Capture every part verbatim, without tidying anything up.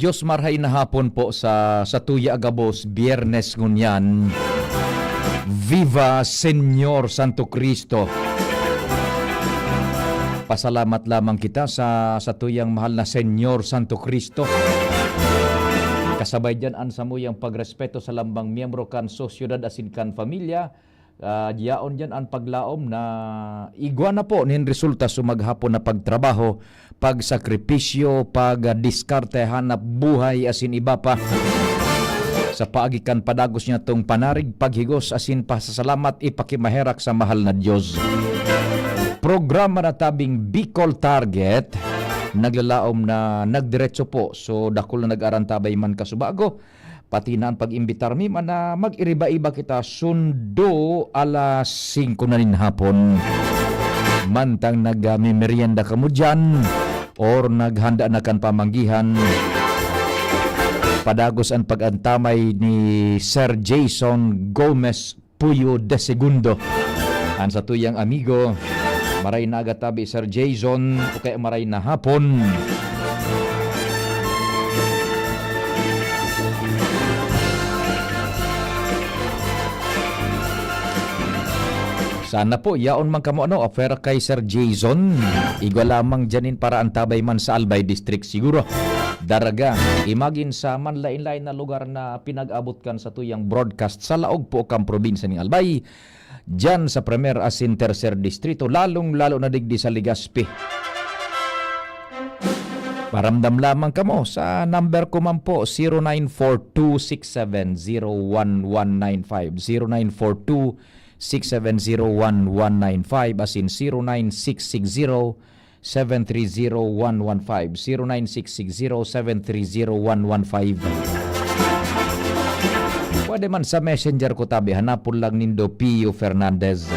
Diyos, marhay na hapon po sa, sa tuya a gabos, Biyernes ngunyan. Viva Señor Santo Cristo! Pasalamat lamang kita sa, sa tuyang mahal na Señor Santo Cristo. Kasabay diyan an samuyang pagrespeto sa lambang miyembro kan sosyedad asin kan pamilya. Ah, yaon diyan an paglaom na igwa na po nin resulta sa maghapon na pagtrabaho, pagsakripisyo, pagdiskarte, hanap buhay, asin iba pa. Sa paagi kan padagos niyatong panarig, paghigos, asin pasasalamat, ipakimaherak sa mahal na Dios. Programa na tabing Bicol Target, naglalaom na nagdiretso po. So, dakul na nag-arantabay man kasubago, pati na an pag-imbitar mi man na mag-iriba-iba kita sundo alas singko na nin hapon. Mantang nagmemerienda kamo diyan or naghanda na kan pamanggihan, padagos an pag-antamay ni Sir Jason Gomez Puyo de Segundo, an satuyang amigo. Maray na aga tabi, Sir Jason, o kaya maray na hapon. Sana po, yaon man kamo, ano, afera kay Sir Jason. Igwa lamang dyanin para antabay man sa Albay District siguro. Daraga, imagine sa manlain-lain na lugar na pinag-abot kan satuyang broadcast sa laog po kan probinsya ning Albay, diyan sa Primer asin Tercer Distrito, lalong-lalo na digdi sa Legazpi. Paramdam lamang kamo sa number ko man po, zero nine four two six seven zero one one nine five, zero nine four two six seven zero one one nine five, asin zero nine six six zero seven three zero one one five, zero nine six six zero seven three zero one one five. Pwede man sa Messenger ko tabi, hanapon lang nindo Pio Fernandez.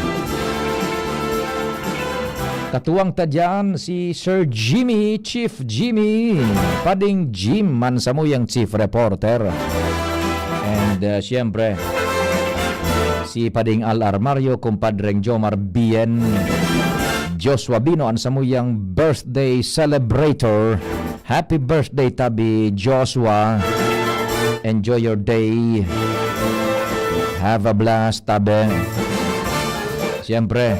Katuwang ta diyan si Sir Jimmy, Chief Jimmy, Pading Jim man samuyang Chief Reporter. And, uh, siyempre, si Pading Al Armario, Kumpadreng Jomar Bien, Joshua Bino, an samuyang birthday celebrator. Happy birthday, tabi Joshua. Enjoy your day. Have a blast, tabi. Siyempre,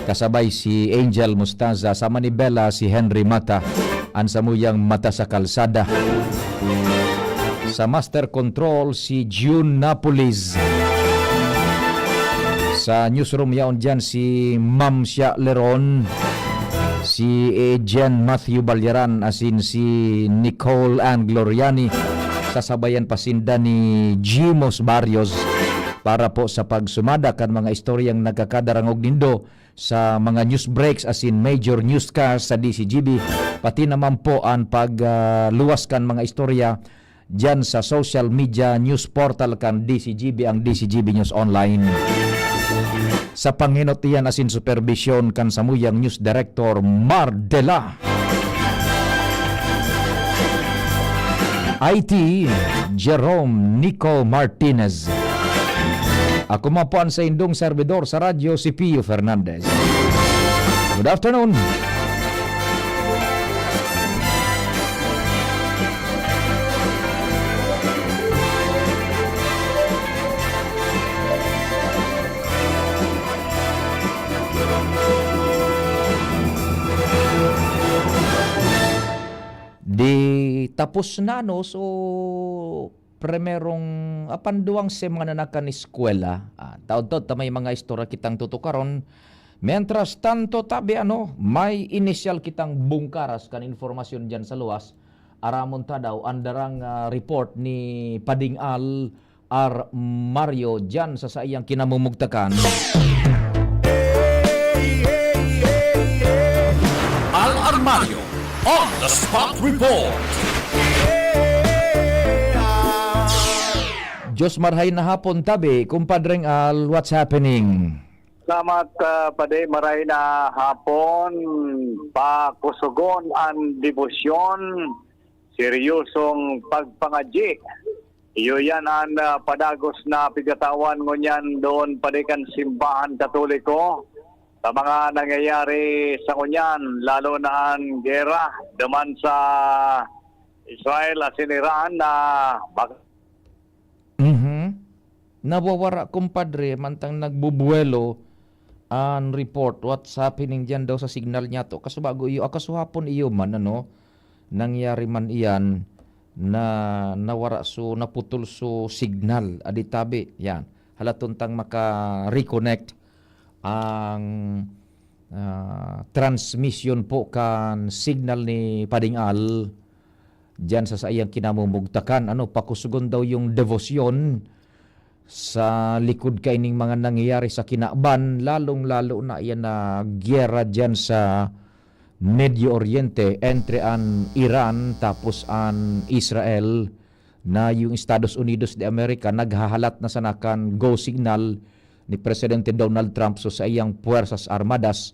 kasabay si Angel Mostaza, sa manibela si Henry Mata, an samuyang mata sa kalsada. Sa Master Control, si June Napolis. Sa newsroom yaon diyan si Ma'am Shia Leron, si Jen Matthew Balyaran, asin si Nicole Ann Gloriani. Sasabayan pa sinda ni Jimos Barrios para po sa pagsumada kan mga istoryang nagkakadarangog nindo sa mga news breaks asin major newscast sa D C G B, pati naman po an pag, ah, luwas kan mga istorya diyan sa social media news portal kan D C G B, ang D C G B News Online. Sa pangenot iyan asin superbisyon kan samuyang news director, Mar Dela. I T, Jerome Nico Martinez. Ako man po an saindong serbidor sa radyo, si Pio Fernandez. Good afternoon. Di tapos na, no? So, primerong, apan duwang semana na kan eskwela. Ah, taod-taod ta may mga istorya kitang tutukaron. Mientras tanto, tabi ano, may inisyal kitang bungkaras kan informasyon diyan sa luwas. Aramon ta daw an darang, ah, report ni Pading Al Armario diyan sa saiyang kinamumugtakan. Al Armario on the spot report. Diyos marhay na hapon, tabi, Kumpadreng Al, what's happening? Salamat, ah, Padi. Maray na hapon. Pakusugon an debosyon, seryosong pagpangadyi. Iyo yan an, ah, padagos na pigatawan ngunyan doon, Padi, kan simbahan Katoliko sa mga nangyayari sa ngunyan, lalo na an gera duman sa Israel asin Iran na bak- Mhm. Nawawara, kumpadre, mantang nagbubuwelo an report. What's happening diyan daw sa signal niya to? Kasubago iyo, ah, kasuhapon iyo man, ano, nangyari man iyan na nawara so, naputol so signal. Adi tabi, yan. Halaton tang maka-reconnect ang, ah, transmission po kan signal ni Pading Al diyan sa saiyang kinamumugtakan. Ano, pakusugon daw yung debosyon sa likod kaining mga nangyayari sa kinaban, lalong-lalo na iyan na giyera diyan sa Medio Oriente, entre an Iran tapos an Israel, na yung Estados Unidos de America naghahalat na sana kan go signal ni Presidente Donald Trump sa saiyang Puwersas Armadas,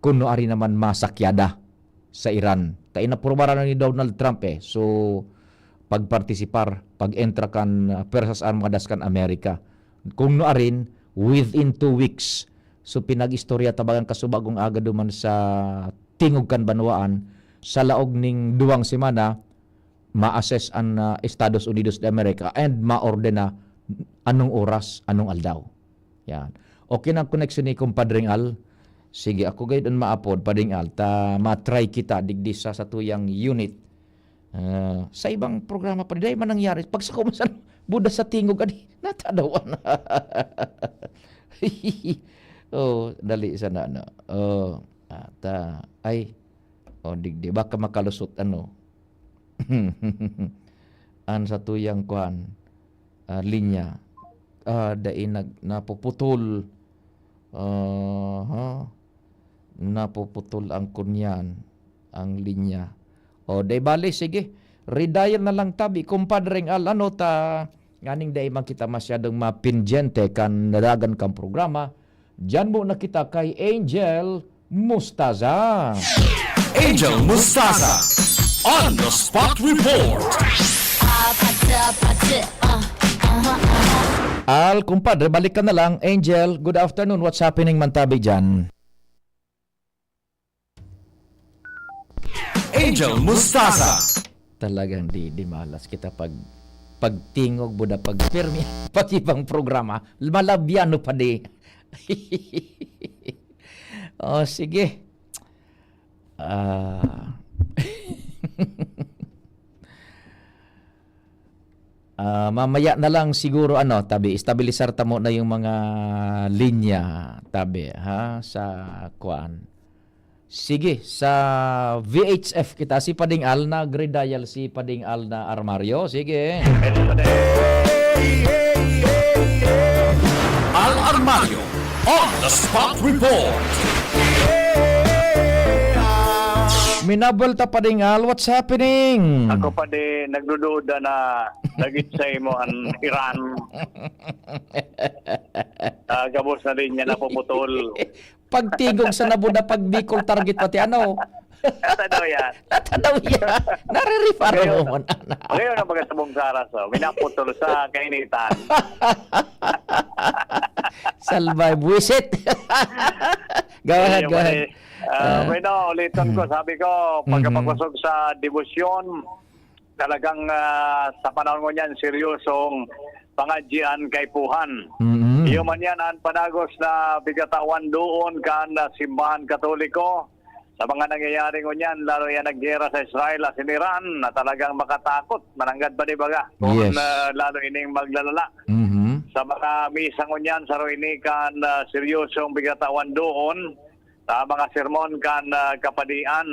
kuno ari naman masakyada sa Iran. Ta inaprubaran na ni Donald Trump eh. So, pagpartisipar, pag-entra kan, ah, Puwersas Armadas kan Amerika. Kung no arin, within two weeks. So, pinag-istorya ta bagang kasubagong aga duman sa tingog kan banwaan, sa laog ning duwang semana, ma-assess an, ah, Estados Unidos de America and maorden na anong oras, anong aldaw. Yan. Okay na ang koneksyon ni Compadring Al. Sige, ako gayud an maapod, Padring Al, ta ma-try kita digdi sa satuyang unit. Ah, sa ibang programa pa, dai man nangyari. Pag sa kumasan, buda sa tingog, adi, natadawan. Oh, dali sana, no? Oh, ata, ay, oh, digdi, baka makalusot, ano. An satuyang kwan, ah, linya, ah, dai nag-, napuputol. Aha. Napuputol ang kunyan, ang linya. O, di bale, sige. Redial na lang tabi, Compadreng Al, ano ta, nganing dai man kita masyadong mapindyente kan nadagan kan programa. Diyan muna kita kay Angel Mustaza. Angel Mustaza on the spot report. Al, kumpadre, balik ka na lang. Angel, good afternoon. What's happening man tabi dyan? Angel Mustaza. Talagang di, di malas kita pag, pagtingog mo na pag pirmi, pati bang programa, malabyano pa di. Oh, sige. Ah. Ah, mamaya na lang siguro, ano, tabi, estabilisar ta muna yung mga linya, tabi, ha, sa kuan. Sige, sa V H F kita, si Pading Al, nag-redial si Pading Al na armaryo. Sige. Al Armario on the spot report. Minabal ta, Pading Al, what's happening? Ako pa di, nagdududa na dagit sa imo an Iran. Ah, gabos na din niya napuputol. Pagtigog sa nabuda, pag Bicol target pati ano. Natanaw yan. Natanaw yan. Nare-refer Ngayon, mo man, anak. Ngayon ang mga sabong saras, oh. Minaputol sa kainitan. Salbay, buwisit. Go ahead, Ayun, go ahead. Pare. Ah, Ah. Bueno, ulitan ko, Mm. sabi ko, Mm-hmm. pagkapagkusog sa debosyon, talagang, ah, sa panahon ngunyan, seryosong pangadyi an kaipuhan. Mm-hmm. Iyo man yan, an padagos na pigkatawan doon kan, ah, simbahan Katoliko, sa mga nangyayari ngunyan, lalo yan naggera sa Israel asin Iran, na talagang makatakot, mananggad pa di baga, kung, Yes. ah, lalo ining maglalala. Mm-hmm. Sa mga misa ngunyan, saro ini kan, ah, seryosong pigkatawan doon, sa mga sermon kan, ah, kapadian.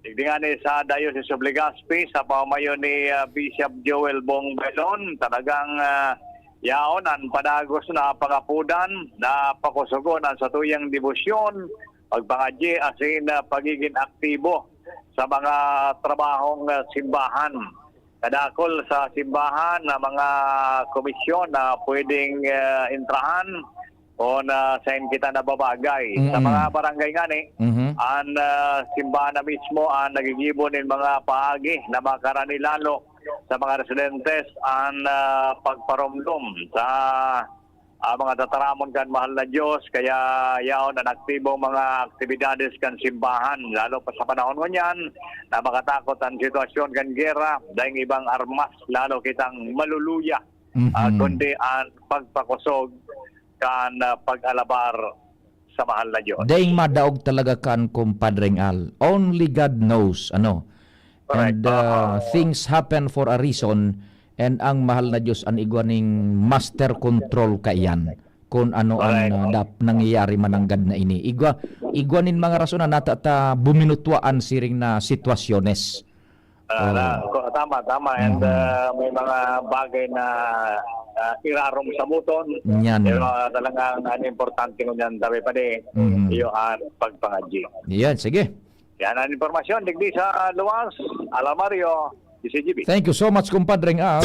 Digdi ngani sa Diocese of Legazpi, sa pamamayo ni, ah, Bishop Joel Bong Bailon, talagang, ah, yaon an padagos na pangapodan na pakusugon an satuyang debosyon, pagpangadyi, asin, ah, pagigin aktibo sa mga trabahong, ah, simbahan. Kadakol sa simbahan na mga komisyon na pwedeng, ah, entrahan o na sain kita nababagay. Sa Mm-mm. mga barangay ngani, Mhm. an, ah, simbahan na mismo an nagigibo nin mga paagi na makarani lalo sa mga residentes an, ah, pagparomdom sa Ah, mga tataramon kan Mahal na Diyos, kaya yaon an aktibong mga aktibidades kan simbahan, lalo pa sa panahon ngunyan na makatakot an sitwasyon kan gera, daing ibang armas, lalo kitang maluluya, Mhm. ah, kundi an pagpakosog kan, ah, pag-alabar sa Mahal na Diyos. Daing madaog talaga kan, Kumpadreng Al. Only God knows, ano? Correct. And, ah, Oo. things happen for a reason, and ang Mahal na Diyos an igwa ning master control kaiyan kun ano an, Correct. ah, dap-, nangyayari mananggad na ini. Igwa, igwa nin mga rason na nata-, ta buminutwa an siring na sitwasyones. Ah, Oo. na, ko-, tama, tama. And, Mhm. ah, may mga bagay na, ah, irarom sa buton. Yan. Pero, ah, talagang ang importante ngunyan, sabi pa ni, Mhm. iyo ang pagpangadyi. Yan, sige. Yan ang impormasyon. Digdi sa luwas, Alamario, D C G B. Thank you so much, Kumpadreng Al.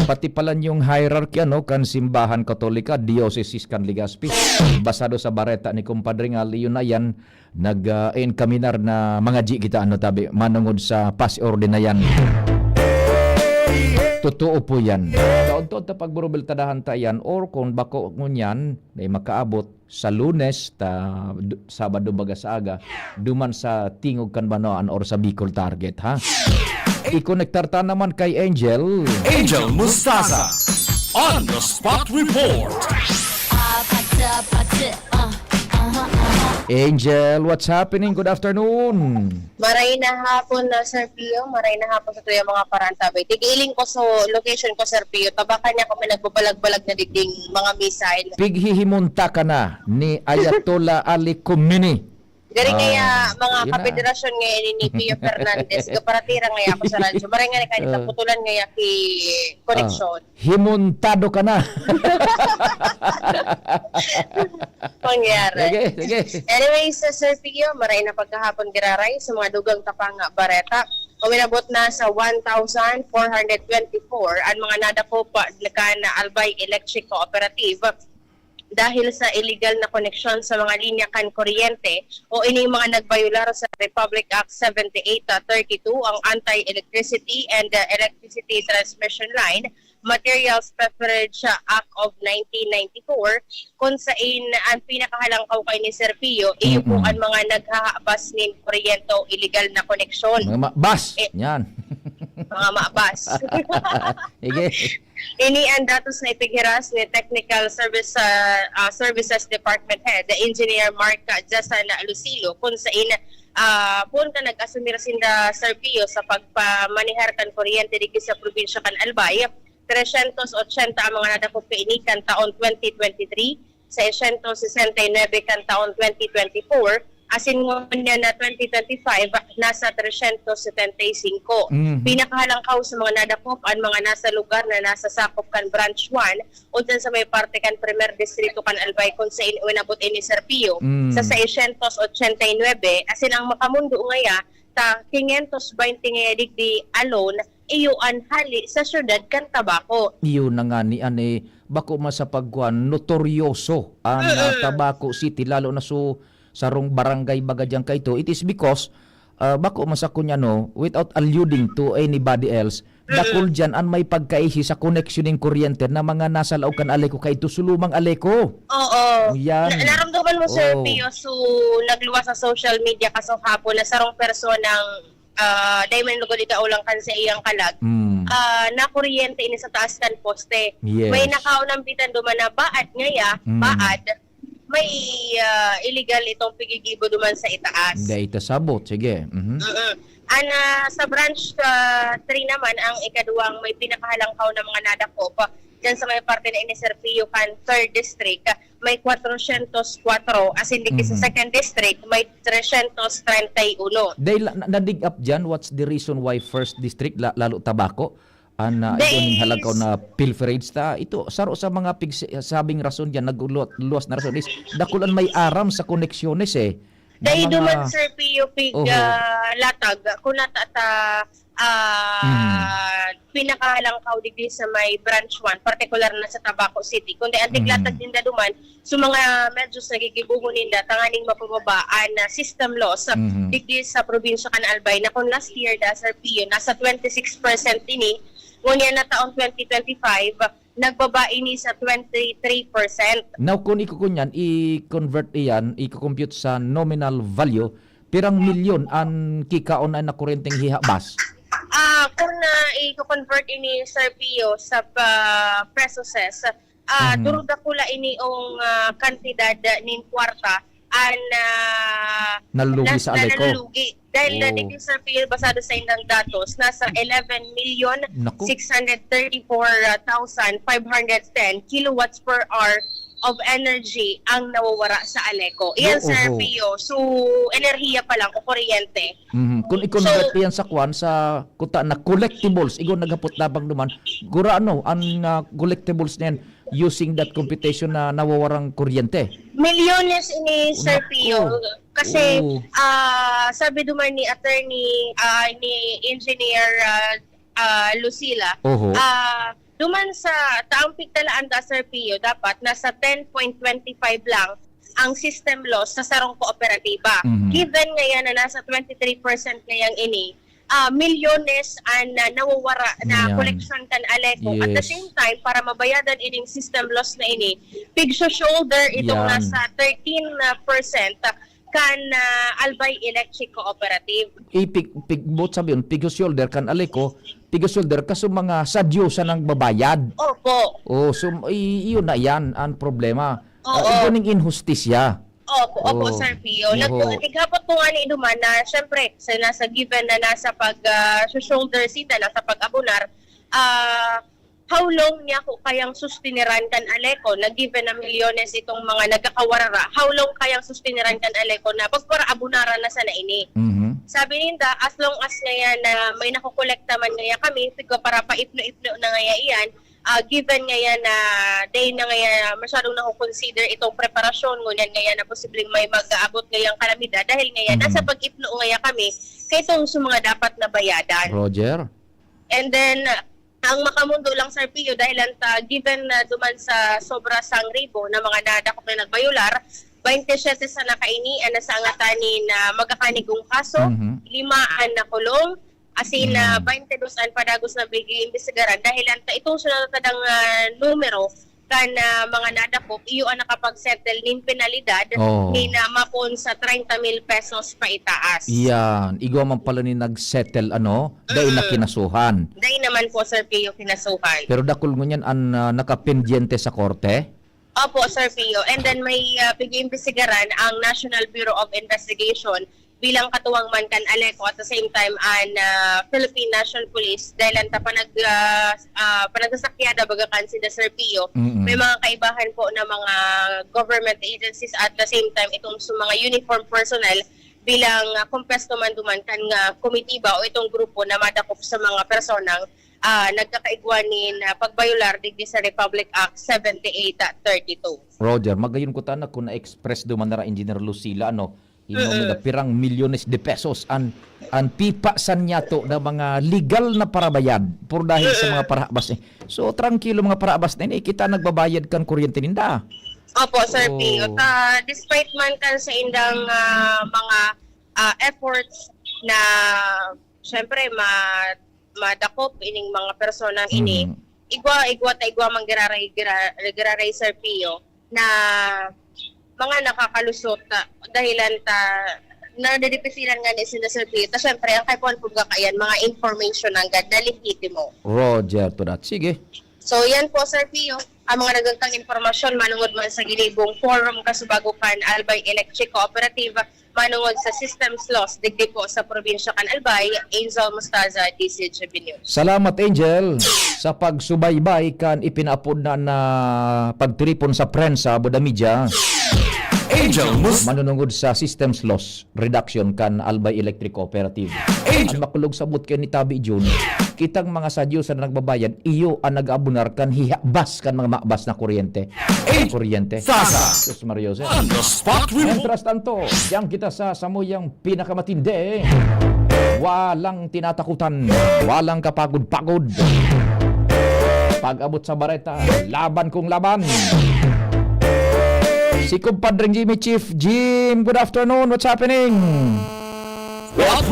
Pati pala yung hierarchy, ano, kan Simbahan Katolika, Diocese kan Legazpi. Basado sa bareta ni Kumpadreng Al, yun na yan, nag, ah, enkaminar na mangadyi kita, ano, tabi, manongod sa pasi-orde na yan. Totoo po yan. Taon-taon ta pagburubiltadahan ta yan, or kung bako ngunyan, na makaabot sa Lunes, ta, du-, Sabado baga sa aga, duman sa Tingog kan Banwaan or sa Bicol Target, ha? Ikonektar ta naman kay Angel. Angel Mustaza on the spot report. Angel, what's happening? Good afternoon. Maray na hapon na, Sir Pio. Maray na hapon sa tuyang mga parantabay. Tigiling ko sa location ko, Sir Pio. Tabakan niya kami nagbabalag-balag na digding mga missile. Pighihimunta ka na ni Ayatollah Ali Khamenei. Gari Ah, kaya mga yun na. Kapedrasyon ngayon ni Pio Fernandez. Kaparatira ngayon ako sa radyo. Maray nga na kanina, Ah. putulan ngayon ki Ah. koneksyon. Himontado ka na. Pangyari. Sige, sige. Anyway, sa Sir Pio, maray na pagkahapon giraray sa mga dugang tapang nga bareta. Uminabot na sa one thousand four hundred twenty-four an mga nadakop kan Albay Electric Cooperative dahil sa illegal na koneksyon sa mga linya kan kuryente o ining mga nagbayolar sa Republic Act seventy-eight thirty-two, ang Anti-Electricity and, uh, Electricity Transmission Line Materials Preference Act of nineteen ninety-four, kung sain ang pinakahalangkaw kay ni Sir Pio, iyo po Mm-mm. ang mga naghahabas nin kuryente o illegal na koneksyon. Mga ma-, bas! Eh, Yan. mga mabas. Sige. Ini ang datos na ipighiras ni Technical Service, ah, ah, Services Department Head, Engineer Mark Jasan Lucilo, kung sain, ah, poon kan nag-asumir sinda, Sir Pio, sa pagpamanehar kan kuryente digdi sa probinsya kan Albay. Tresyentos otsenta ang mga nadakop kaini kan taon twenty twenty-three, seiscientos sesenta y nuebe kan taon twenty twenty-four, asin ngunyan na twenty twenty-five, nasa tresyentos setenta y singko. Mhm. Pinakahalangkaw sa mga nadakop an mga nasa lugar na nasa sakop kan Branch one, o dyan sa may parte kan Primer Distrito kan Albay, kun sain inabot ini, Sir Pio, Mm. sa seiscientos otsenta y nuebe, asin ang makamundo ngaya, ta quinientos veinte ngaya digdi alone, iyo an hali sa siyudad kan Tabaco. Iyo na nga ni ani, bako man sa pagkuan, notoryoso ang, ah, Mm-mm. Tabaco City, lalo na so sarong barangay baga diyan kaito. It is because, ah, bako man sa kunya, no, without alluding to anybody else, Mm-mm. dakul diyan an may pagkaisi sa koneksyon nin kuryente na mga nasa laog kan Aleco kaito, sulumang Aleco. Oo. Yan. Na-, naramdaman mo, Sir Oo. Pio, so nagluwas sa social media kaso hapon na sarong personang ah, dai man lugod ikaulang kan sa iyang kalag, Mm. ah, nakuryente ini sa taas kan poste. Yes. May nakaunambitan duman na baad ngaya, Mm. baad, may, ah, illegal itong pigigibo duman sa itaas. Dai ta sabot, sige. Mhm. Mm-mm. An, ah, sa branch, ah, three naman, ang ikaduwang may pinakahalangkaw na mga nadakop, dyan sa may parte na ini, Sir Pio, kan third district, may kwatrosyentos kwatro, asin digdi sa Mhm. second district, may tresyentos treinta y uno. Dahil na, na-dig up dyan, what's the reason why first district, la-, lalo Tabaco, an, ah, Dahil ito ning halangkaw na pilferage ta? Ito, saro sa mga pigs-, sabing rason dyan, nagluwas na rason is, dakulan may aram sa koneksyones eh. Na Dahil mga duman, Sir P U P, Oho. ah, latag, kung nata-, ta-, ah, Mhm. pinakahalangkaw digdi sa may branch one, partikular na sa Tabaco City, kundi ang Mhm. tiglatag ninda duman, so mga medyos nagigibuhon ninda tanganing mapababa an, ah, system loss Mhm. digdi sa probinsya kan Albay, na kung last year da, Sir Pio, nasa twenty-six percent ini, ngunyan na taong twenty twenty-five, nagbaba ini sa twenty-three percent. Now, kung ikukunyan, i-convert iyan, i-compute sa nominal value, pirang milyon an kikaon na nakuryenteng hihabas? Ah, kung na i-convert ini, Sir Pio, sa pa-, pesos, ah, Mhm. duro dakula ini ong, ah, kantidad, ah, nin kwarta an, ah, Nalugi nas-, sa Aleco. Nalugi. Dahil na Oh. digdi, Sir Pio, basado sa indang datos, nasa eleven million Naku. six hundred thirty-four thousand five hundred ten kilowatts per hour of energy ang nawawara sa Aleco. Iyan, Yo, Sir oho. Pio. So, enerhiya pa lang o kuryente. Mhm. Kung i-convert So, yan sa kwan, sa kuta na collectibles, igo naghapot labang naman, gurano ang, ah, collectibles na yan using that computation na nawawarang kuryente? Milyones ini, Sir Naku. Pio. Kasi, Oo. ah, sabi duman ni attorney, ah, ni Engineer, ah, ah, Lucila, Oho. ah, duman sa taong pigtalaan ta, Sir Pio, dapat nasa ten point twenty five lang ang system loss sa sarong kooperatiba. Mhm. Given ngayon na nasa twenty-three percent ngayang ini, ah, milyones an, ah, nawawara na Yan. koleksyon kan Aleco. At the Yes. same time, para mabayadan ining system loss na ini, pigso-shoulder itong Yan. nasa thirteen percent kan, ah, Albay Electric Cooperative. Ipig-, pig-, both sabi yun, pigso-shoulder kan Aleco, pigso-shoulder kaso mga sadyo sa nagbabayad. Opo. Oh, so, i-, iyon na yan ang problema. Oo. Ah, iyon ang inhustisya. Opo, opo, Oh. Sir Pio. Nag-, Oho. Naghapot po nga ni Inuman na, syempre, sa nasa given na nasa pag, ah, shoulder sita, nasa pag-abunar, ah, how long niya ko kayang sustiniran kan Aleco na given na milyones itong mga nagkakawarara? How long kayang sustiniran kan Aleco na pagpara-abunaran na sana ini? Mhm. Sabi ninda, as long as ngaya na may nakokolekta man ngaya kami, siguro para paipno-ipno na ngaya iyan, ah, given ngaya na dai na ngaya masyadong nako-consider itong preparasyon, ngunyan ngaya na posibleng may mag-aabot ngayang kalamidad dahil ngaya Mhm. nasa pag-ipno ngaya kami kaitong sa mga dapat na bayadan. Roger? And then, ah, ang makamundo lang, Sir Pio, dahil ang ta-, given na duman sa sobra sang ribo na mga nadakop na nagbayular, twenty-seven sana kaini ang nasangatan nin, ah, magkakanigong kaso, Mhm. lima an nakulong, asin, ah, Mm. twenty-two an padagos na pig-iimbestigaran dahil ang ta-, itong sunod na tadang, ah, numero kan, ah, mga nadakop, iyo ang nakapag-settle nin penalidad Oo. nin, ah, mapon sa treinta mil pesos paitaas. Iyan. Igwa man pala ni nag-settle, ano? Dai na Mm. kinasuhan. Dai naman po, Sir Pio, kinasuhan. Pero dakul ngunyan an, ah, nakapendyente sa korte? Opo, Sir Pio. And then may, ah, pig-iimbestigaran ang National Bureau of Investigation bilang katuwang man kan Aleco, at the same time an, ah, Philippine National Police, dahil ang ta-, panag-, ah, ah, panagsasakyada baga kan sinda Sir Pio, Mm-mm. may mga kaibahan po na mga government agencies, at the same time itong sa mga uniform personnel bilang, ah, kumpesto man duman kan, ah, komitiba o itong grupo na madakop sa mga personang, ah, nagkakaigwa nin, ah, pagbayular digdi sa Republic Act seventy-eight thirty-two. Roger, magayon ko tana kung na-express duman na ra, Engineer Lucila, ano, Imo Mm. mga pirang milyones de pesos an, an pipa sa niyato na mga legal na parabayad por dahil sa Mm. mga parahabas ni. So, trangkilo mga parahabas na ini, kita nagbabayad kan kuryente ninda. Opo, Sir Oh. Pio. Ta, despite man kan sa indang, ah, mga, ah, efforts na, syempre, ma-, madakop ining mga personang ini, Mhm. igwa, igwa ta igwa man giraray, gira-, giraray, Sir Pio, na mga nakakalusot na dahilan ta nadidipisilan nga ni sila, Sir Pio. Ta, syempre, ang kaipuhan pud nga kaiyan, mga information nanggad na lehitimo. Roger to that. Sige. So, yan po, Sir Pio, ang mga nagagtang impormasyon manungod man sa ginibong forum kasubago kan Albay Electric Cooperative, manungod sa systems loss digdi po sa probinsya kan Albay. Angel Mostaza, D C G B News. Salamat, Angel, sa pagsubaybay kan ipinaapod na, na pagtiripon sa prensa, Buda Media. Angel Mus- Manunungod sa systems loss reduction kan Albay Electric Cooperative. Angel- Ang makulog sabot kayo ni Tabi Jun, kitang mga sadyo sa nagbabayad, iyo ang nag-aabunar kan hihabas kan mga maabas na kuryente. Angel- Kuryente. Sasa. Sus Maria Jose. On the spot report. Mientras tanto, diyan kita sa samuyang pinakamatindi. Walang tinatakutan, walang kapagod-pagod. Pag-abot sa bareta, laban kung laban. Si Kumpadreng Jimmy, Chief Jim, good afternoon. What's happening? Yes,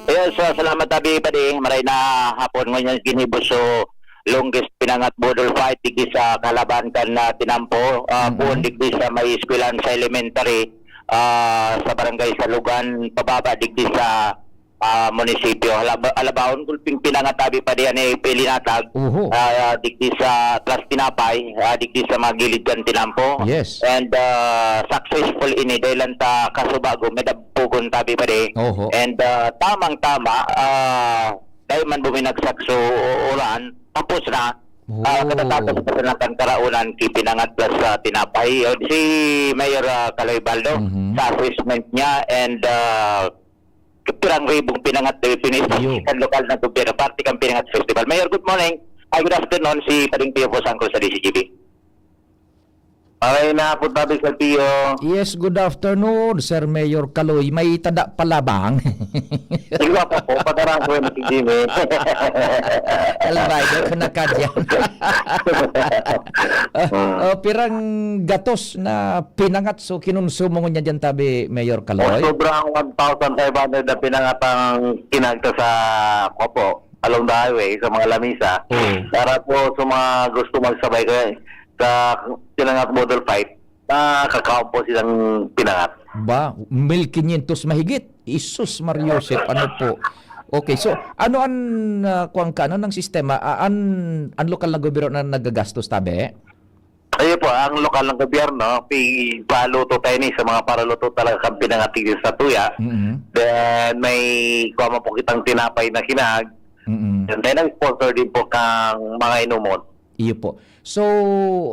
yes, uh, salamat, Abi, padi. Maray na hapon ngunyan ginibo so longest pinangat boodle fight digdi sa Calaban kan, ah, tinampo, ah, Mm. poon digdi sa may eskwelahan sa elementary, ah, sa barangay Salugan, pababa digdi sa, ah, munisipyo. Alaba-, alabahon gulping pinangat tabi pa diyan, eh, pilinatag, Oho. ah, digdi sa Atlas Tinapay, ah, digdi sa mga gilid kan tinampo. Yes. And, ah, successful ini dahil lang ta kasubago, may dampugon tabi pa di. Oho. And, ah, tamang-tama, ah, dahil man buminagsak so ulan, tapos na. Ah, Oh. katatapos pa sa nakan karaunan, ki Pinangat Plus sa Tinapay. O, si Mayor, ah, Caloy Baldo, Mhm. sa assessment niya and, ah, pirang ribong pinangat, eh, pinis-, Iyo. kan lokal na gobyerno, parte kan Pinangat Festival. Mayor, good morning. Ay, good afternoon, si Pading Pio po, sangkol sa D C G B. Ay, naapod tabi sa Pio. Yes, good afternoon, Sir Mayor Caloy. May tada palabang. Iwa pa po, padarang ko yung si Jimmy. Albay, di ko nakadyan. Ah, Hmm. ah, pirang gatos na pinangat so kinonsumo ngunyan dyan tabi, Mayor Oh, Caloy? sobrang one thousand five hundred na pinangat ang kinagta sa, kwa po, along the highway, sa mga lamisa. Oo. Para po sa mga gusto magsabay kaya sa pinangat model fight, nakakaon po silang pinangat. Ba, mil quinientos mahigit. Isus, Mario Joseph, ano po? Okay, so ano an, ah, kuwan ka, ano ng sistema? Ah, an, an lokal na gobyerno na nagagastos, tabi? Ayun po, ang lokal ng gobyerno, pi-, paluto tayo ni sa mga paraluto talaga kan pinangat digdi sa tuya. Mm-hmm. Then, may kuha man po kitang tinapay na kinag. Mm-hmm. And then, nag-sponsor din po kang mga inumon. Iyo po. So,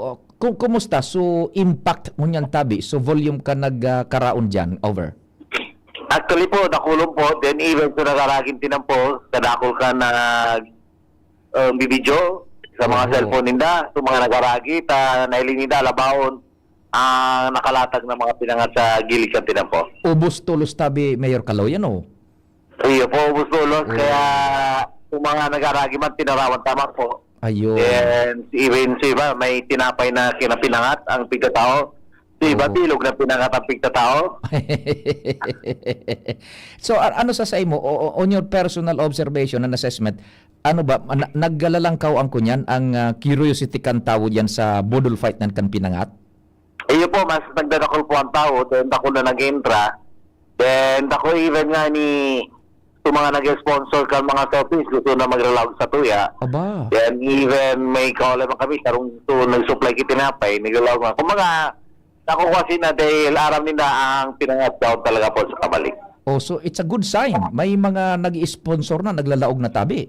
uh, ku-, kumusta? So, impact ngunyan tabi? So, volume ka nag, ah, karaon dyan? Over. Actually po, dakulon po. Then, even sa nagaraging tinampo, kadakol ka nag, um, bibidyo sa mga Oo. cellphone ninda, sa mga nagaragi, ta nailing ninda, alabahon, ang nakalatag ng mga pinangat sa gilid kan tinampo. Ubos tolos tabi, Mayor Caloy, ano? Iyo po, ubos tolos. Oo. Kaya, kung mga nagaragi man, tinarawan tama po. Ayun. And even sa iba, may tinapay na kinapinangat ang pigkatao. Sa iba, Oo. bilog na pinangat ang pigkatao. So, a-, ano sa, sa imo, o, o, on your personal observation and assessment, ano ba, na-, naglalalangkaw ang kunyan, ang, ah, curiosity kan tawo diyan sa boodle fight nan kan pinangat? Iyo po, mas nagdadakol po ang tawo, then dakol na nag-entra. Then dakol even nga ni, sa mga nag-sponsor kan mga soft drinks, gusto na magralaog sa tuya. Aba. Then even may kaulay man kami, sarong to nag-supply ki tinapay, nagralaog nga. Kumbaga, nakukuha sila dahil aram nila ang pinangat daw talaga po sa kabalik. Oh, so it's a good sign. May mga nag-i-sponsor na, naglalaog na tabi.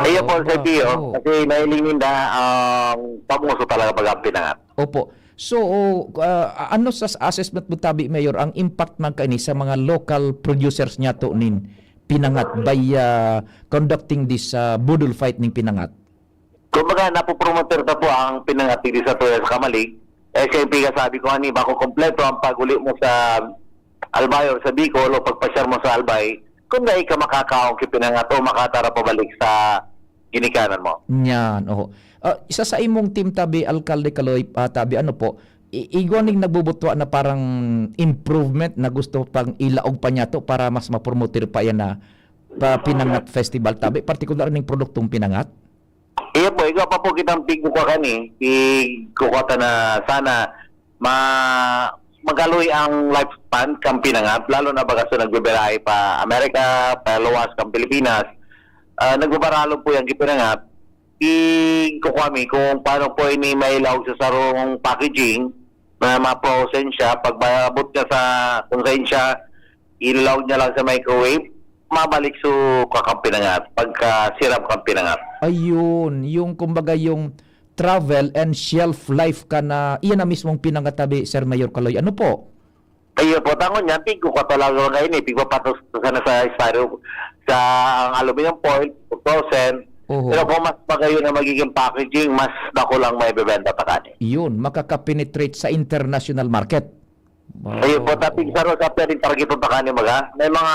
Iyo po, Oo, Sir Pio, oo. Kasi nahiling ninda ang pamuso talaga pag ang pinangat. Opo. So, ah, ano sa s-, assessment mo tabi, Mayor, ang impact man kaini sa mga local producers niyato nin pinangat by, ah, conducting this, ah, boodle fight ning pinangat? Kumbaga, napopromoter na po ang pinangat digdi sa tuya sa Camalig. Eh, siyempre, kasabi ko, ani, bako kompleto ang pag-uli mo sa Albay or sa Bicol o pagpasyar mo sa Albay, kung dai ka makakaon ki pinangat o makatara pabalik sa ginikanan mo. Nyan, oho. Ah, isa sa imong team tabi, Alkalde Caloy, ah, tabi, ano po, i-, igwa ning nagbubutwa na parang improvement na gusto pang ilaog pa niyato para mas mapromote pa yan na pa pinangat festival tabi, partikular ning produktong pinangat? Iyo po, igwa pa po kitang pigkukwa kani, pigkukwa ta na sana ma-, magaloy ang lifespan kan pinangat, lalo na baga sa nagbibirahe pa Amerika, pa luwas kan Pilipinas. Ah, nagbabaralon po yan ki pinangat. Pigkukwa mi kung paano po ini mailaog sa sarong packaging na ma-frozen siya. Pag maabot niya sa kung saan siya, ilalaog niya lang sa microwave, mabalik so kakan pinangat, pagka sirap kan pinangat. Ayun, yung kumbaga yung travel and shelf life ka na, iyan na mismong pinangatabi, Sir Mayor Caloy. Ano po? Ayun po, tangon niya, pigkukwa talaga ngayon eh, pigpapatos ko sana sa styro, sa ang aluminum foil, two thousand. Oho. Pero kung mas magayon na magiging packaging, mas dako lang may bebenta pa kani. Yun, makakapenetrate sa international market. Ayun po, Wow. tapig sa Rosa, pwedeng targeton pa kani, maga. May mga,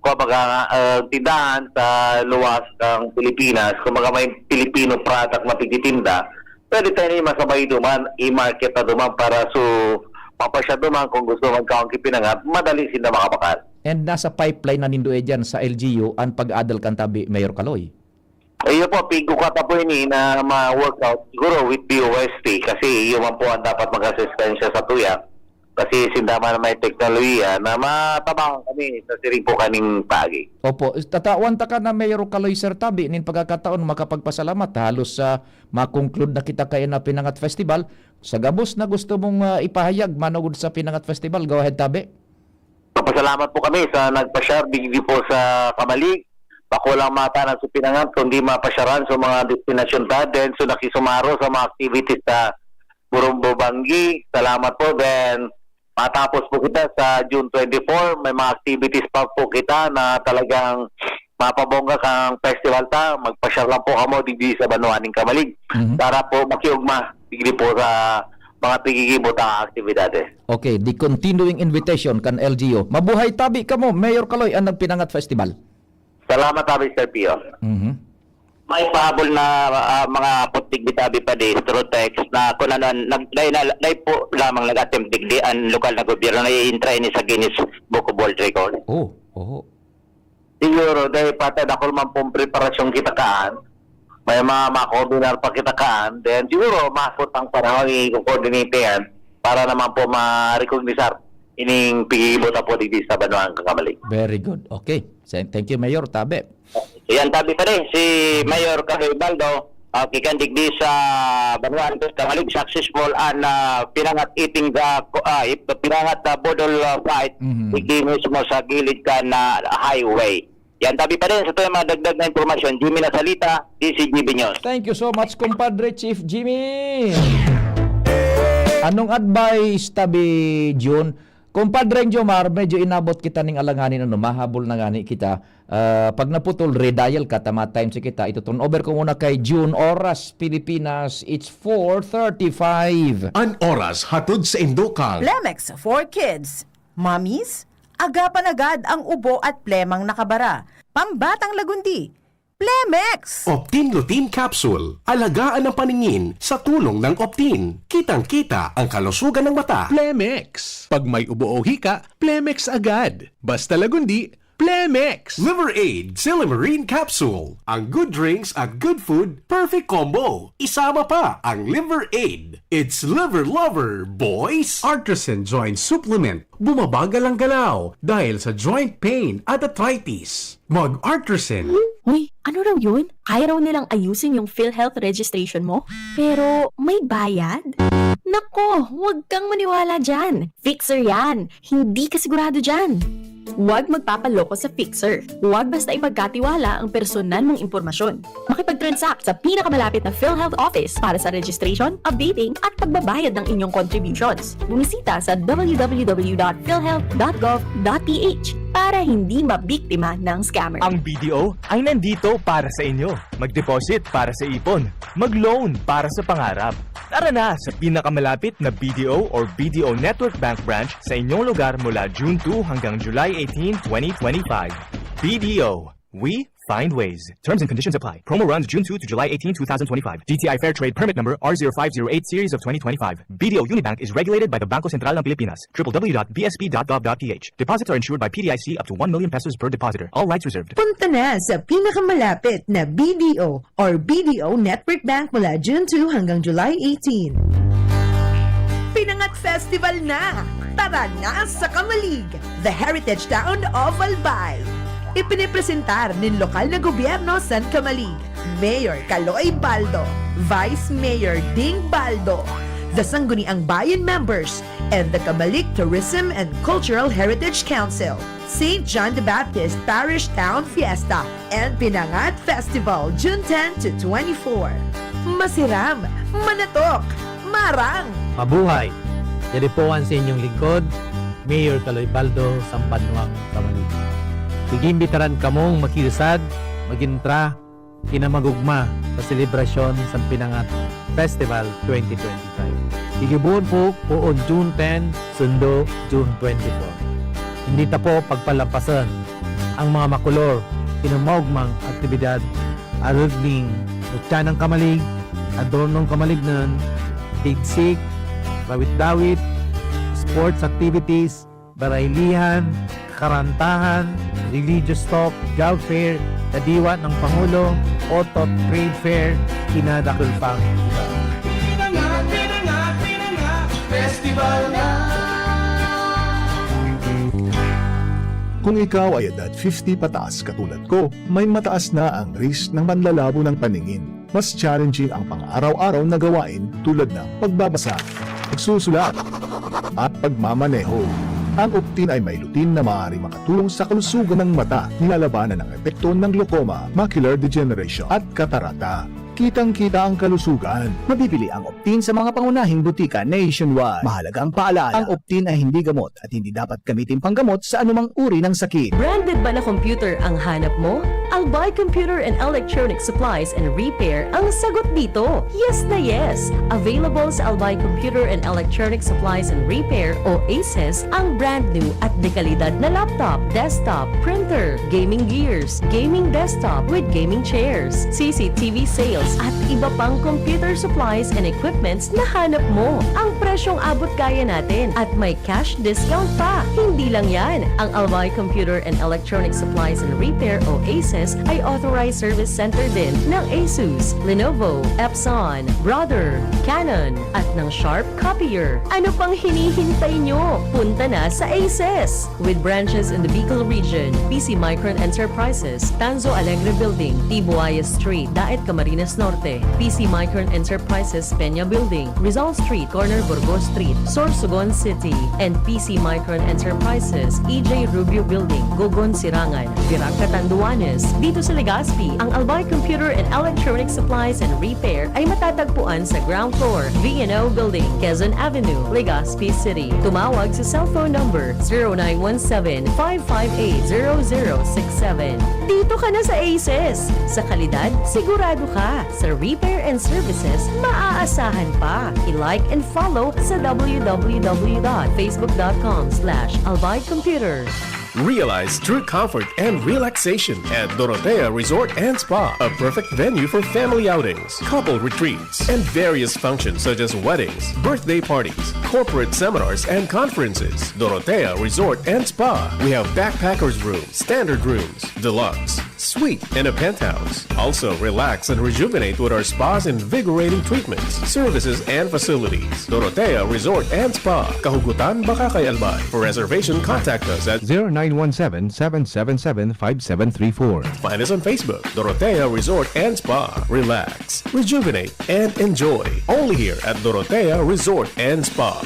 kumbaga, ah, tindahan sa luwas ng Pilipinas, kumbaga, may Filipino product na pigtitinda, pwede tayo na masabay duman, i-market na duman para so, mapasya duman kung gusto magkaon ki pinangat, madali sinda makabakal. And nasa pipeline na nindo eh dyan sa L G U ang pag-adal kan tabi, Mayor Caloy? Iyo po, pigo kata po ini na ma-workout, siguro with B O S T, kasi iyo man po ang dapat mag-asistensya sa tuya. Kasi sinda man may teknolohiya na matabangan kami sa siring po kaning paagi. Opo, tatawan ta ka na Mayor Kaloy, Sir Tabi, nin pagkakataon makapagpasalamat. Halos sa ma-conclude na kita kaya na Pinangat Festival. Sa gabos na gusto mong, ah, ipahayag manugod sa Pinangat Festival, go ahead, Tabi. Papasalamat po kami sa nagpa-share digdi po sa Kamalig. Bako lang matanan sa Pinangat, kundi mapasyaran sa mga destinasyon ta. Then, so nakisumaro sa mga activities sa Burumbo Banggi. Salamat po. Then, matapos po kita sa June twenty-four, may mga activities pa po kita na talagang mapabongga kang festival ta. Magpa-share lang po kamo digdi sa banwa ning Kamalig. Mhm. Para po makiugma digdi po sa mga pigigibo ta aktibidades. Okay, the continuing invitation kan L G U. Mabuhay tabi kamo, Mayor Kaloy, an Pinangat Festival. Salamat, Abi, Sir Pio. Mhm. May pahabol na, ah, mga putik bitabi pa di, through text na kung ano, nag-, dahil na, dahil po lamang nag-attempt digdi ang lokal na gobyerno na i-intra ini sa Guinness Book of World Record. Oh, oho. Siguro, dahil pati dakul man pong preparasyon kita kaan, may mga makoordinar pa kita kaan, then siguro, maabot ang panahon, i-coordinate yan para naman po ma-recognisar ining pigigibo ta po digdi sa banwang Kamalig. Very good. Okay. Sa-, thank you, Mayor. Tabi. Yan, tabi pa rin, si Mayor Kaloy Baldo, ah, kikan digdi sa banwaan Kamalig, successful an, ah, Pinangat eating, ah, ko-, ah, it-, Pinangat, ah, boodle, ah, fight, Mhm. digdi mismo sa gilid kan, ah, highway. Yan, tabi pa rin, sa ito yung mga dagdag na impormasyon. Jimmy Nasalita, D C G B News. Thank you so much, compadre Chief Jimmy. Anong advice, tabi, Jun? Compadre Jomar, medyo inabot kita ning alanganin, ano, mahabol na ngani kita. Ah, pag naputol, redial ka, tama time si kita. Ito turn over ko muna kay June Oras, Pilipinas. It's four thirty-five. An oras hatod sa Indokang. Lemex for kids. Mommies, agapan agad ang ubo at plemang nakabara. Pambatang lagundi, Plemex! Optin Lutein Capsule. Alagaan ang paningin sa tulong ng Optin. Kitang-kita ang kalusugan ng mata. Plemex. Pag may ubo o hika, Plemex agad. Basta lagundi, Plemex! Liver Aid, Silymarin Capsule. Ang good drinks at good food, perfect combo. Isama pa ang Liver Aid. It's Liver Lover, boys! Artisan Joint Supplement. Bumabagal ang galaw dahil sa joint pain at arthritis. Mag-Artisan. Uy, ano raw yun? Kaya raw nilang ayusin yung PhilHealth registration mo? Pero may bayad? Nako, huwag kang maniwala dyan. Fixer yan. Hindi ka sigurado dyan. Huwag magpapaloko sa Fixer. Huwag basta ipagkatiwala ang personal mong impormasyon. Makipag-transact sa pinakamalapit na PhilHealth office para sa registration, updating, at pagbabayad ng inyong contributions. Bumisita sa w w w dot philhealth dot gov dot p h para hindi mabiktima ng scammer. Ang B D O ay nandito para sa inyo. Mag-deposit para sa ipon. Mag-loan para sa pangarap. Tara na sa pinakamalapit na B D O or B D O Network Bank branch sa inyong lugar mula June two hanggang July eighteen, twenty twenty-five. B D O, we find ways. Terms and conditions apply. Promo runs June two to July eighteen, two thousand twenty-five. D T I Fair Trade Permit Number R zero five zero eight Series of twenty twenty-five. B D O Unibank is regulated by the Bangko Sentral ng Pilipinas. triple w dot b s p dot gov dot p h. Deposits are insured by P D I C up to one million pesos per depositor. All rights reserved. Punta na sa pinakamalapit na B D O or B D O Network Bank mula June two hanggang July eighteen. Pinangat Festival na! Tara na sa Kamalig, the heritage town of Albay. Ipinipresentar nin lokal na gobyerno san Kamalig, Mayor Kaloy Baldo, Vice Mayor Ding Baldo, the Sangguniang Bayan members, and the Kamalig Tourism and Cultural Heritage Council, Saint John the Baptist Parish Town Fiesta, and Pinangat Festival, June ten to twenty-four. Masiram, manatok, marang! Mabuhay! Yari po an sa inyong lingkod, Mayor Kaloy Baldo, Sambanwang Kamalig. Igiimbitaran kamong makiusad, magintra, kinamagugma sa selebrasyon sa Pinangat Festival twenty twenty-five. Gigibohon po poon June ten, sundo June twenty-four. Hindi ta po pagpalampason ang mga makolor, kinamaugmang aktibidad, arog ning Utya ng Kamalig, Adornong Kamalignon, Tigsik, Rawit-dawit, sports activities, baraylihan, karantahan, religious talk, job fair, kadiwa ng Pangulo, Otot Trade Fair, kinadakul pang iba. Pinanga, pinanga, pinanga, festival na. Kung ikaw ay edad fifty pataas katulad ko, may mataas na ang risk ng manlalabo ng paningin. Mas challenging ang pang-araw-araw na gawain tulad ng pagbabasa, pagsusulat, at pagmamaneho. Ang Optin ay may lutein na maaaring makatulong sa kalusugan ng mata, nilalabanan ang epekto ng glaucoma, macular degeneration, at katarata. Kitang-kita ang kalusugan. Mabibili ang Optin sa mga pangunahing butika nationwide. Mahalagang paalala, ang Optin ay hindi gamot at hindi dapat gamitin panggamot sa anumang uri ng sakit. Branded ba na computer ang hanap mo? Albay Computer and Electronic Supplies and Repair ang sagot dito. Yes na yes! Available sa Albay Computer and Electronic Supplies and Repair o ACES ang brand new at dekalidad na laptop, desktop, printer, gaming gears, gaming desktop with gaming chairs, C C T V sales at iba pang computer supplies and equipments na hanap mo. Ang presyong abot kaya natin at may cash discount pa. Hindi lang yan, ang Albay Computer and Electronic Supplies and Repair o ACES ay authorized service center din ng Asus, Lenovo, Epson, Brother, Canon, at ng Sharp Copier. Ano pang hinihintay nyo? Punta na sa ACES! With branches in the Bicol region, P C Micron Enterprises, Tanzo Alegre Building, T Buaya Street, Daet, Camarines Norte, P C Micron Enterprises, Peña Building, Rizal Street, corner Burgos Street, Sorsogon City, and P C Micron Enterprises, E J Rubio Building, Gogon, Sirangan, Virac, Catanduanes. Dito sa Legazpi, ang Albay Computer and Electronic Supplies and Repair ay matatagpuan sa ground floor, V and O Building, Quezon Avenue, Legazpi City. Tumawag sa cellphone number zero nine one seven, five five eight, zero zero six seven. Dito ka na sa ACES! Sa kalidad, sigurado ka. Sa repair and services, maaasahan pa. I-like and follow sa w w w dot facebook dot com slash albay computer. Realize true comfort and relaxation at Dorotea Resort and Spa, a perfect venue for family outings, couple retreats, and various functions such as weddings, birthday parties, corporate seminars, and conferences. Dorotea Resort and Spa. We have backpackers room, standard rooms, deluxe, suite, and a penthouse. Also, relax and rejuvenate with our spa's invigorating treatments, services, and facilities. Dorotea Resort and Spa, Kahugutan, Bacacay, Albay. For reservation, contact us at zero nine one seven, seven seven seven, five seven three four. Find us on Facebook, Dorotea Resort and Spa. Relax, rejuvenate, and enjoy. Only here at Dorotea Resort and Spa.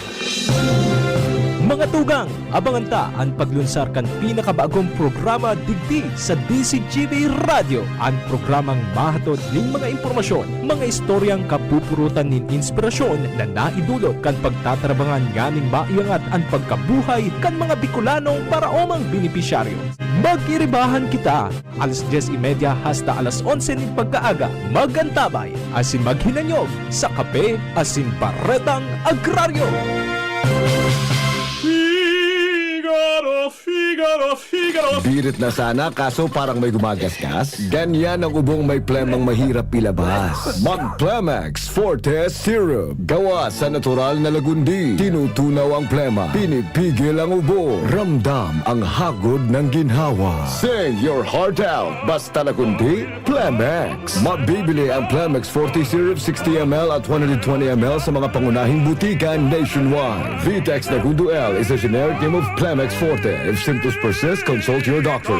Mga tugang, abangan ta an paglunsar kan pinakabagong programa digdi sa D C G B Radyo, an programang mahatod nin mga impormasyon, mga istoryang kapupurutan nin inspirasyon na naidulot kan pagtatarabangan nganing maiangat an pagkabuhay kan mga Bicolanong paraomang benepisyaryo. Mag-iribahan kita, alas dyes y media hasta alas onse nin pagkaaga. Mag-antabay asin maghinanyog sa Kape asin Baretang Agraryo. Figaro, Figaro, Figaro. Birit na sana, kaso parang may gumagasgas. Ganyan ang ubong may plemang mahirap ilabas. Mag-Plemex Forte Syrup. Gawa sa natural na lagundi. Tinutunaw ang plema. Pinipigil ang ubo. Ramdam ang hagod ng ginhawa. Sing your heart out. Basta lagundi, Plemex. Mabibili ang Plemex forty Syrup sixty M L at one hundred twenty M L sa mga pangunahing butika nationwide. Vitex Nagundo L is a generic name of Plemex Forte. If symptoms persist, consult your doctor.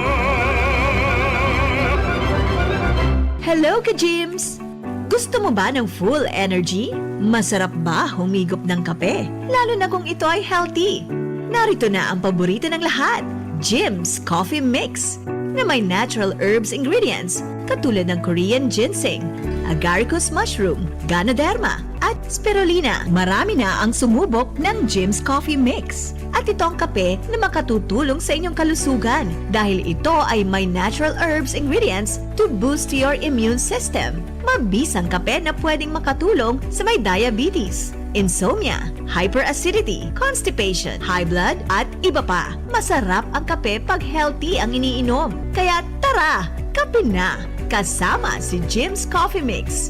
Hello, ka-Gyms! Gusto mo ba ng full energy? Masarap ba humigop ng kape? Lalo na kung ito ay healthy. Narito na ang paborito ng lahat, Jim's Coffee Mix, na may natural herbs ingredients katulad ng Korean ginseng, agaricus mushroom, ganoderma, at spirulina. Marami na ang sumubok ng Jim's Coffee Mix. At ito ang kape na makatutulong sa inyong kalusugan dahil ito ay may natural herbs ingredients to boost your immune system. Mabisang kape na pwedeng makatulong sa may diabetes, insomnia, hyperacidity, constipation, high blood, at iba pa. Masarap ang kape pag healthy ang iniinom. Kaya tara, kape na! Kasama si Jim's Coffee Mix.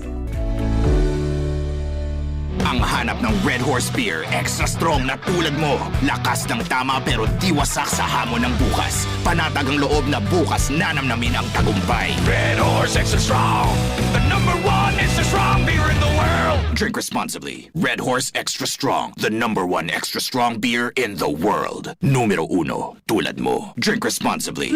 Ang hanap ng Red Horse Beer, extra strong na tulad mo. Lakas ng tama pero di wasak sa hamon ng bukas. Panatag ang loob na bukas nanamnamin ang tagumpay. Red Horse Extra Strong, the number one extra strong beer in the world. Drink responsibly. Red Horse Extra Strong, the number one extra strong beer in the world. Numero uno, tulad mo. Drink responsibly.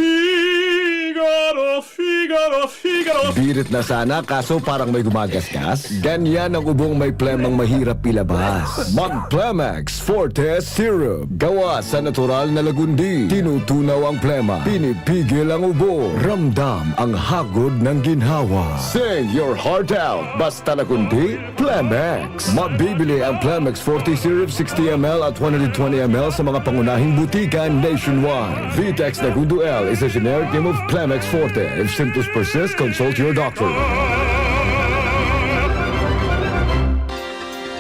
Figaro, Figaro, Figaro. Birit na sana, kaso parang may gumagasgas. Ganyan ang ubong may plemang mahirap ilabas. Mag Plemex Forte Syrup. Gawa sa natural na lagundi. Tinutunaw ang plema. Pinipigil ang ubo. Ramdam ang hagod ng ginhawa. Sing your heart out. Basta lagundi, Plemex. Mabibili ang Plemex forty Syrup sixty M L at one hundred twenty M L sa mga pangunahing butika nationwide. Vitex Nagundo L is a generic name of Plemex Forte. If symptoms persist, consult your doctor.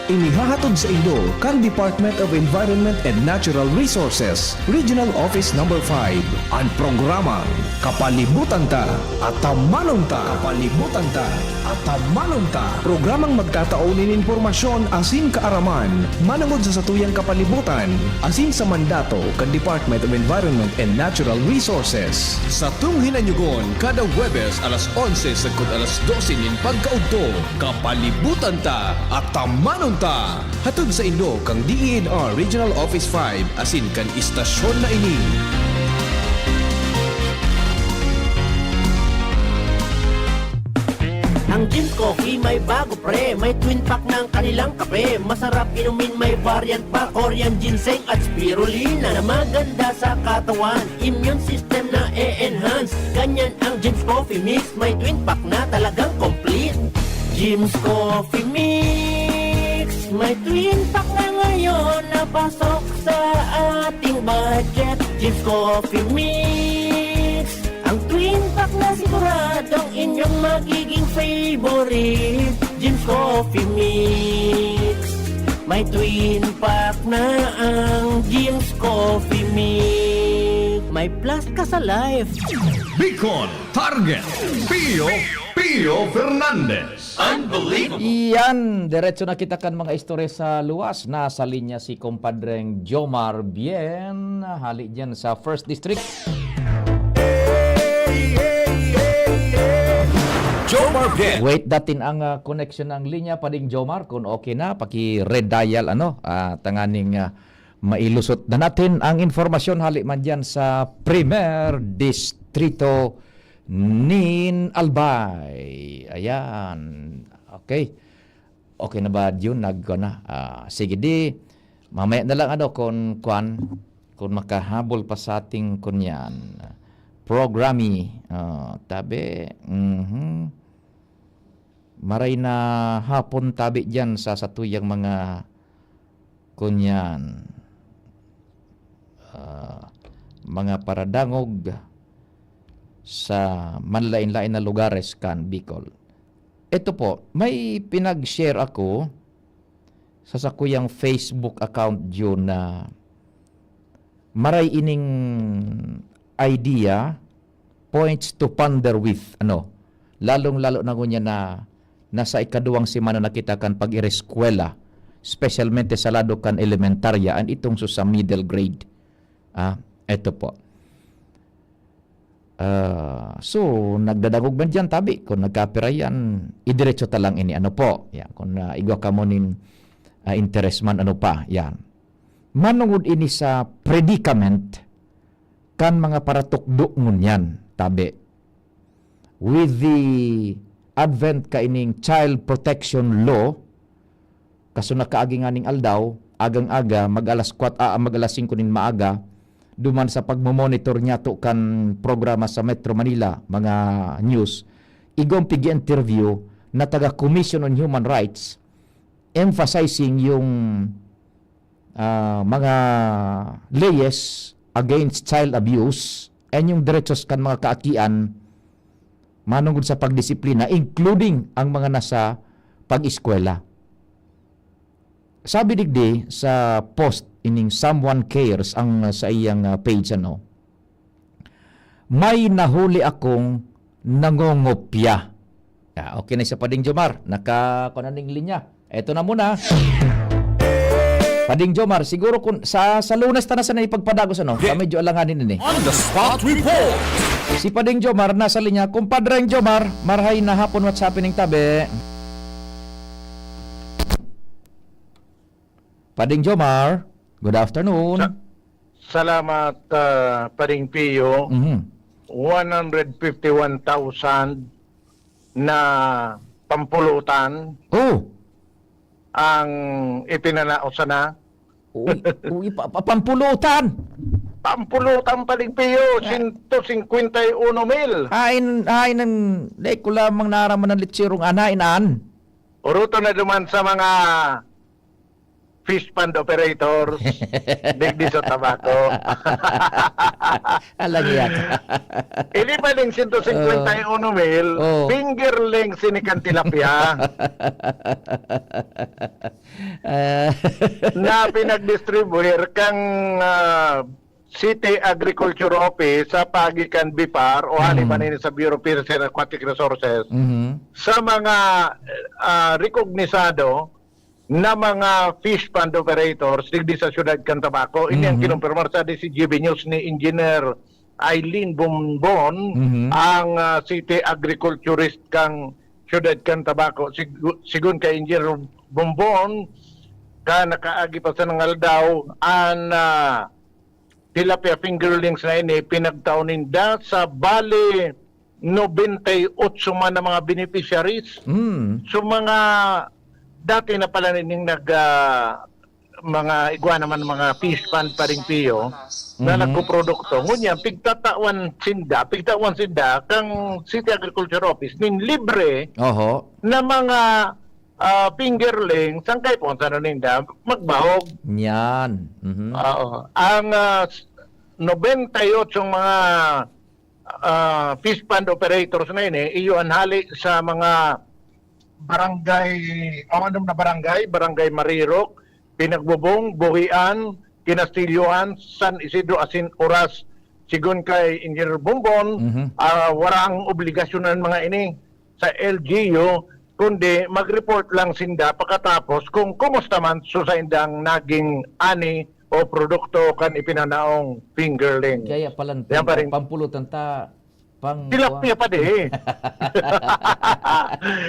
Inihahatod sa inyo kan Department of Environment and Natural Resources, Regional Office Number five, an programang Kapalibutan Ta, Atamanon Ta. Kapalibutan Ta, Atamanon Ta. Programang magtatao nin impormasyon asin kaaraman manongod sa satuyang kapalibutan asin sa mandato kan Department of Environment and Natural Resources. Satong hinanyugon kada Huwebes alas onse sagkod alas dose nin pagkaudto. Kapalibutan Ta, Atamanon Ta. Hatod saindo kan D E N R Regional Office five asin kan istasyon na ini. Ang Jim's Coffee may bago, pre. May twin pack ng kanilang kape. Masarap inumin, may variant pa. Korean ginseng at spirulina na maganda sa katawan. Immune system na e-enhance. Ganyan ang Jim's Coffee Mix. May twin pack na talagang complete. Jim's Coffee Mix. May twin pack na ngayon na pasok sa ating budget. Jim's Coffee Mix. Ang twin pack na siguradong inyong magiging favorite. Jim's Coffee Mix. May twin pack na ang Jim's Coffee Mix. May plus ka sa life. Bicol Target, Pio, Pio Fernandez. Unbelievable! Yan, diretso na kita kan mga istorya sa luwas. Nasa linya si Compadreng Jomar Bien, hali dyan sa First District. Jomar Bien. Wait, datin ang, ah, connection ng linya, Pading Jomar. Kung okay na, paki-redial, ano, ah, tanganing, ah, mailusot na natin ang informasyon hali man dyan sa Primer Distrito nin Albay. Ayan. Okay. Okay na ba, Jun? Nag-, na? Ah, sige, di, mamaya na lang, ano, kung, kwan, kung makahabol pa sa ating, kunyan, programi. Ah, tabi, mhm. Maray na hapon tabi diyan sa satuyang mga, kunyan, ah, mga paradangog sa manlain-lain na lugares kan Bicol. Ito po, may pinag-share ako sa sakuyang Facebook account, Jun, na maray ining idea, points to ponder with, ano, lalong-lalo na ngunyan na nasa ikaduwang semana na kita kan pag-ireskwela, espesyalmente sa lado kan elementarya, and itong sa middle grade. Ah, eto po. Ah, so, nagdadangog man diyan, tabi, kung nagkapira yan, idiretso ta lang ini. Ano po? Yan, kung, ah, igwa kamo nin, ah, interes man, ano pa, yan. Manungod ini sa predicament kan mga paratukdo ngunyan, tabi. With the advent kaining Child Protection Law, kaso nakaagi nganing aldaw, agang-aga, mag-alas kwat-, ah, mag-alas singko nin maaga, duman sa pagmo-monitor niyato kan programa sa Metro Manila, mga news, igwang pig-interview na taga Commission on Human Rights, emphasizing yung, ah, mga leyes against child abuse and yung derechos kan mga kaakian manungod sa pagdisiplina, including ang mga nasa pag-eskwela. Sabi digdi sa post ining Someone Cares ang, ah, sa iyang, ah, page, ano, "May nahuli akong nangongopya." Ah, okay na siya, Pading Jomar. Naka-, kuwan na ning linya. Eto na muna. Pading Jomar, siguro kun sa, sa Lunes ta na sana ipagpadagos, ano? Yeah. Kami medyo alanganin ini. On the spot report. Si Pading Jomar nasa linya. Kumpadreng Jomar, marhay na hapon, what's happening, tabi? Pading Jomar, good afternoon. Sa-, salamat, ah, Pading Pio. Mhm. One hundred fifty-one thousand na pampulutan Oh. ang ipinanao sana. Uy, uy, pa-, pa-, pampulutan. Pampulutan, Pading Pio, Ah. sento singkwenta y uno mil. Hain, hain ang, dai ko lamang naraman ng litsirong an, hain an. Uruto na duman sa mga fish pond operators, digdi sa Tabaco. Alang yak. Ini pa ding sento singkwenta y uno mil, Oh. Oh. fingerlings ini kan tilapia. Ah. Na pinagdistribuir kang, ah, City Agriculture Office sa paagi kan BIPAR o hali Mm. man ini sa Bureau of Fisheries and Aquatic Resources Mhm. sa mga, ah, rekognisado na mga fish pond operators digdi sa siyudad kan Tabaco. Ini ang Mhm. kinumpirmar sa D C G B News ni Engineer Eileen Bombon, Mhm. ang, ah, city agriculturist kan siyudad kan Tabaco. Sig-, sigun kay Engineer Bombon, kan nakaagi pa sanang aldaw, an, ah, tilapia fingerlings na ini, pinagtao ninda sa bali nobenta y otso man na mga beneficiaries. Mm. So, mga dati na pala nining nag, ah, mga igwa naman, mga fish pond, Pading Pio, na Mhm. nagpuprodukto. Ngunyan, pigtatawan sinda, pigtawan sinda kang City Agriculture Office nin libre Oho. na mga, ah, fingerlings, sangkay po, ano ninda, magbahog. Yan. Mhm. Oo. Ang, ah, s-, nobenta y otso mga, ah, fish pond operators na ini, iyo an hali sa mga barangay, o anong na barangay? Barangay Marirok, Pinagbubong, Buhian, Kinastilyohan, San Isidro, asin Oras. Sigon kay Engineer Bombon, Mhm. ah, warang obligasyon an mga ini sa L G U, kundi mag-report lang sinda pakatapos kung kumusta man sa saindang naging ani o produkto kan ipinanaong fingerling. Kaya palan Yan pa rin. pampulutan ta, pang Tilapia pa di.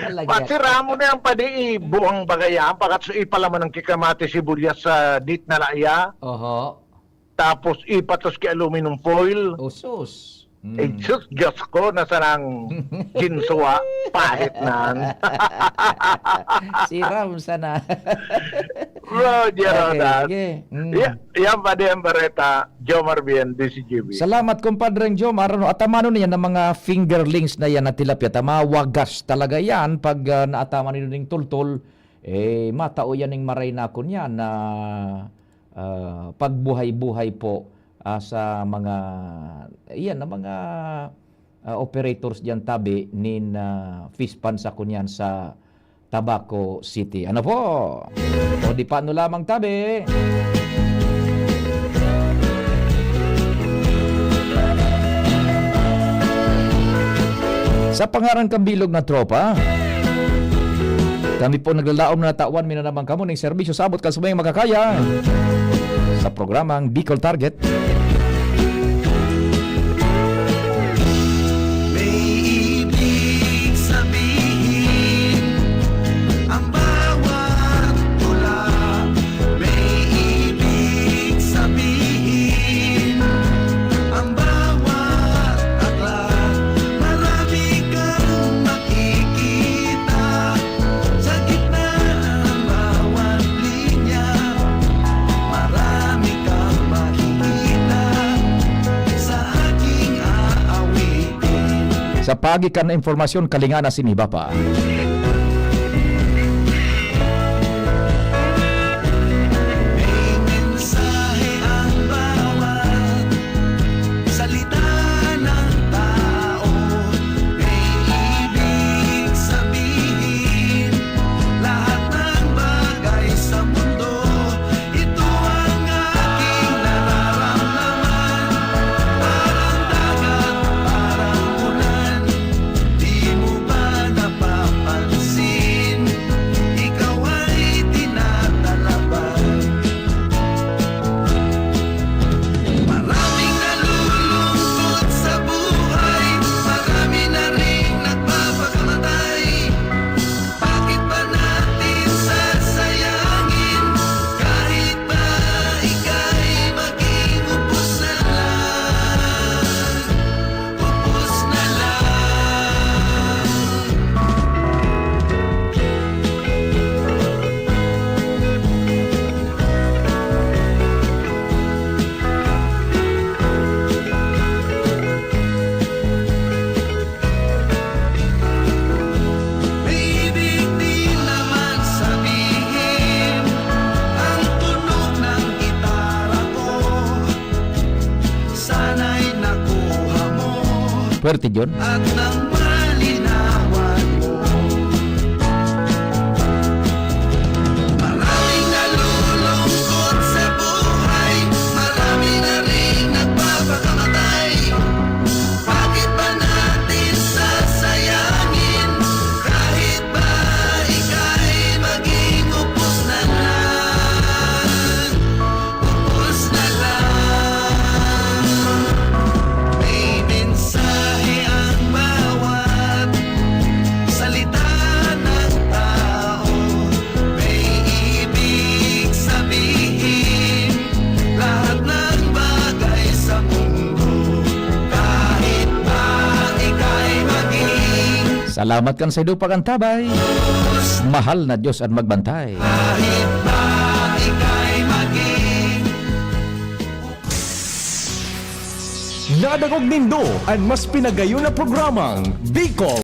Talaga. Patsira mo na yan pa di, buang bagayan, pakat sa ipalaman ng kikamati, sibuyas sa dit na laya. Oho. Tapos ipatos ki aluminum foil. Oh, sus. Mm. Eh, sus, Diyos ko, nasa nang ginsuwa, pahit nan. Siram sana. Bro, Gerald, Okay, ah. okay. Mm. Ya-, yan pa din ang bareta, Jomar Bien, D C G B. Salamat, Compadre Jomar. Ano, atamanon niya ng mga fingerlings na yan na tilapia. Tama, wagas talaga yan. Pag, ah, naataman ninyo ning tultol, eh, matao yan ning maray na ako niyan na ah, pagbuhay-buhay po, ah, sa mga, iyan, na mga, ah, operators diyan tabi nin, ah, fish pond sa kunyan sa Tabaco City. Ano po? O di paano lamang tabi? Sa pangaran kang bilog na tropa, kami po naglalaom na natawan mi na naman kamo ning serbisyo sa abot kan sa mga makakaya sa programang Bicol Target. May ibig sabihin ang bawat tula. May ibig sabihin ang bawat aklat. Marami kang makikita sa gitna ng bawat linya. Marami kang makikita sa aking aawitin. Sa paagi kan impormasyon, kalinga na si Miba pa. May mensahe ang bawat salita ng tao. May ibig sabihin lahat ng bagay sa mundo. Ito ang aking nararamdaman. Parang dagat, parang ulan. Di mo ba napapa- Puwerte, John. At nang malinawan mo, maraming nalulungkot sa buhay, marami na ring nagpapakamatay. Bakit ba natin sasayangin? Kahit ba ika'y maging upos na lang, upos na lang. May mensahe ang bawat salita ng tao. May ibig sabihin lahat ng bagay sa mundo. Kahit ba ika'y maging Salamat kan saindo pag-antabay. Mahal na Diyos an magbantay. Kahit ba ika'y maging Nadangog nindo an mas pinagayon na programang Bicol